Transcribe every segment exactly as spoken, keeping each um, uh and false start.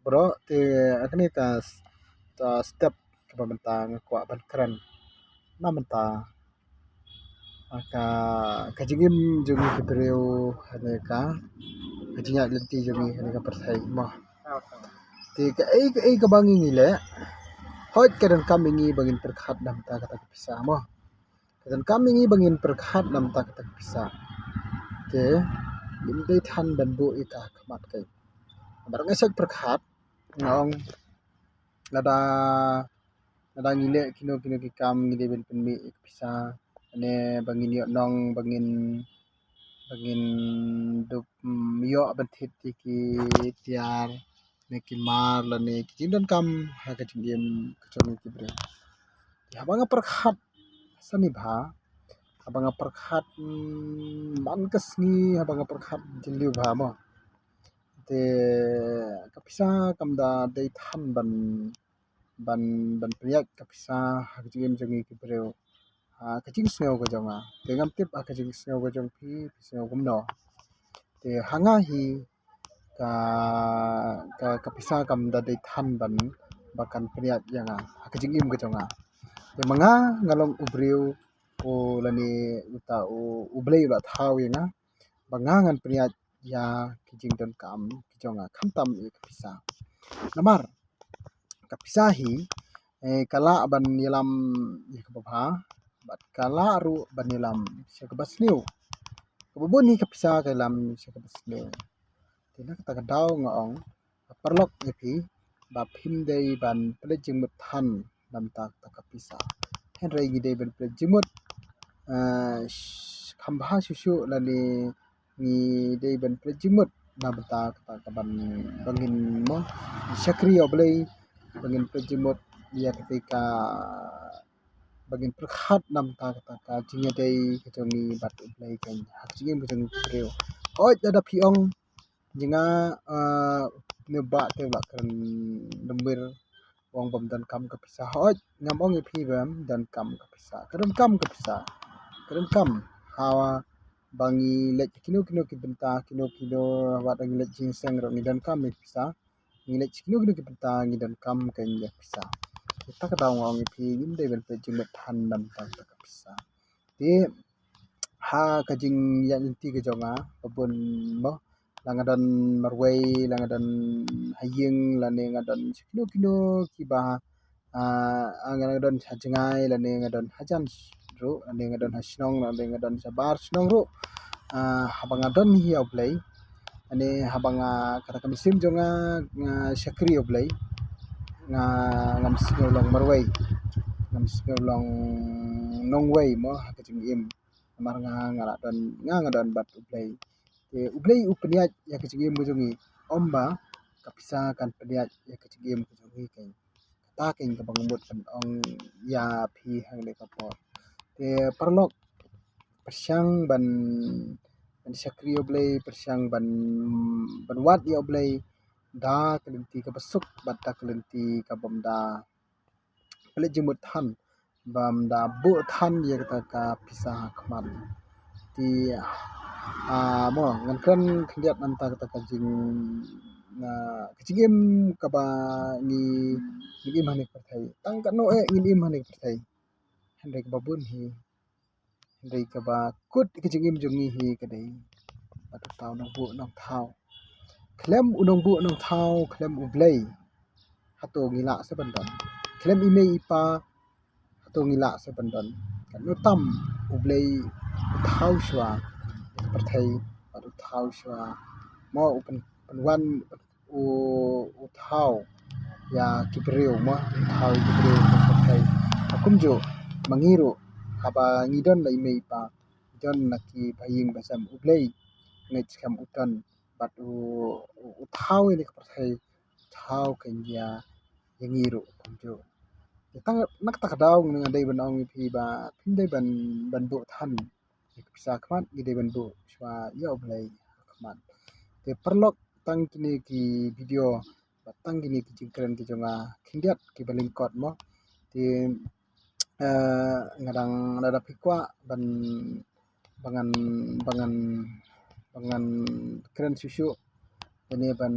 Bro, te kane ka step kaba mynta nga kwah ban kren na mynta ka ka jingim jong ngi ki briew ha ne ka ka jingïaid lynti jong ngi ha ne ka pyrthei mo. Te ka ei ka ei kaba ngi ngi leh, hooid ka donkam ïa ngi ba ngin pyrkhat na mynta kata ka pisa mo. Ka donkam ïa ngi ba ngin pyrkhat na mynta kata ka pisa. Te ngim dei than ban buh ïa ka ha khmat keiñ. Namar nga shu pyrkhat nga ong lada lada ngi leh kino kino ki kam ngi dei ban pynmih ïa ka pisa, ne ba ngin ïoh nong, ba ngin ba ngin dup ïoh ban thied ïa ki tiar ne ki mar lane ki jingdonkam ha ka jingim ka jong ngi ki briew. Haba nga pyrkhat sani bha, haba nga pyrkhat man ka sngi, haba nga pyrkhat jylliew bha mo, te ka pisa kam da dei than ban ban ban pynïaid ka pisa ha ka jingim jong ngi ki briew. Ha ka jingsngew ka jong nga, te ngam tip ha ka jingsngew ka jong phi, phi sngew kumno. Te ha nga hi ka ka ka pisa kam da dei than ban ba kan pynïaid ïa nga ha ka jingim ka jong nga. Te ma nga nga long u briew u lane uta u Blei u la thaw ïa nga ba nga ngan pynïaid ïa ki jingdonkam ki jong nga khamtam ïa ka pisa. Namar ka pisa hi ka lah ban ïalam ïa kaba bha bad ka lah ruh ban ïalam sha kaba sniew. Kaba bun hi ka pisa ka ïalam sha kaba sniew. Te na kata ka daw nga ong, paralok ïa phi ba phim dei ban pynleit jingmut than na bynta kata ka pisa. Hynrei ngi dei ban pynleit jingmut kham bha shuh shuh lane ngi dei ban pynleit jingmut na bynta kata ka ban ba ngin mo shakri ïa U Blei, ba ngin pynleit jingmut ïa kata ka ba ngin pyrkhat na bynta kata ka jingïadei ka jong ngi bad U Blei keiñ ha ka jingim ka jong ngi ki briew. Hooid lada phi ong ïa nga ne bah te u la kren lymwir, u ong bym donkam ka pisa. Hooid ngam ong ïa phi bym donkam ka pisa. Ka donkam ka pisa. Ka donkam ha ba ngi leit kino kino ki bynta, kino kino, wat ngi leit jingïaseng ruh ngi donkam ïa ka pisa. Ngi leit kino kino ki bynta ngi donkam keiñ ïa ka pisa. Te kata ka daw nga ong ïa phi ngim dei ban pynleit jingmut than na bynta kata ka pisa. Te ha ka jingïaid lynti ka jong nga ba bun mo, la nga don marwei, la nga don ha ïing lane nga don sha kino kino kiba nga don ha jngai lane nga don hajan ruh lane nga don ha shnong lane nga don shabar shnong ruh, haba nga don hi ïa U Blei lane haba nga kata ka mynsiem jong nga nga shakri ïa U Blei, nga ngam sngew long marwei, ngam sngew long nongwei mo ha ka jingim. Namar nga nga la don, nga nga don bad U Blei. Te U Blei u pynïaid ïa ka jingim ka jong ngi, ym ba ka pisa kan pynïaid ïa ka jingim ka jong ngi keiñ. Kata keiñ kaba nga mut ban ong ïa phi hangne ka por. Te paralok, pyrshang ban ban shakri ïa U Blei, pyrshang ban ban wad ïa U Blei da ka lynti kaba suk bad da ka lynti kabym da pynleit jingmut than, bym da buh than ïa kata ka pisa ha khmat. Te mo ngan kren khyndiat na bynta kata ka jing ka jingim kaba ngi ngi im hangne ka pyrthei. Tang katno eh ngin im hangne ka pyrthei. Hynrei kaba bun hi, hynrei kaba kut ka jingim jong ngi hi ka dei bad uta u nongbuh nongthaw. Khlem u nongbuh nongthaw, khlem U Blei, hato ngi lah sa ban don? Khlem i mei i pa, hato ngi lah sa ban don? Katno tam U Blei u thaw shuwa ïa ka pyrthei bad u thaw shuwa mo u pyn, pynwan u u thaw ïa ki briew mo, u thaw ïa ki briew ka pyrthei. Ha kumjuh ma ngi ruh haba ngi don la i mei i pa, don la ki ba ïing ba sem, U Blei ngeit skhem u don bad u u thaw ïa ka pyrthei, u thaw keiñ ïa ngi ruh kumjuh. Te tang na kata ka daw nga dei ban ong ïa phi ba phim dei ban ban buh than ïa ka pisa khmat, ngi dei ban buh shuwa ïa U Blei khmat. Te paralok, tang kine ki video bad tang kine ki jingkren ki jong nga khyndiat kiba lyngkot mo. Te nga dang, lada phi kwah ban ba ngan ba ngan ba ngan kren shuh shuh Te ne ban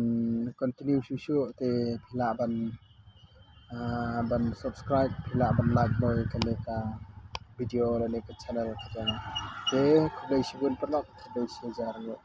continue shuh shuh te phi lah ban, ah, ban subscribe, phi lah ban like mo ïa kane ka video lane ka channel ka jong nga. Te khublei shibun paralok, khublei shihajar nguh.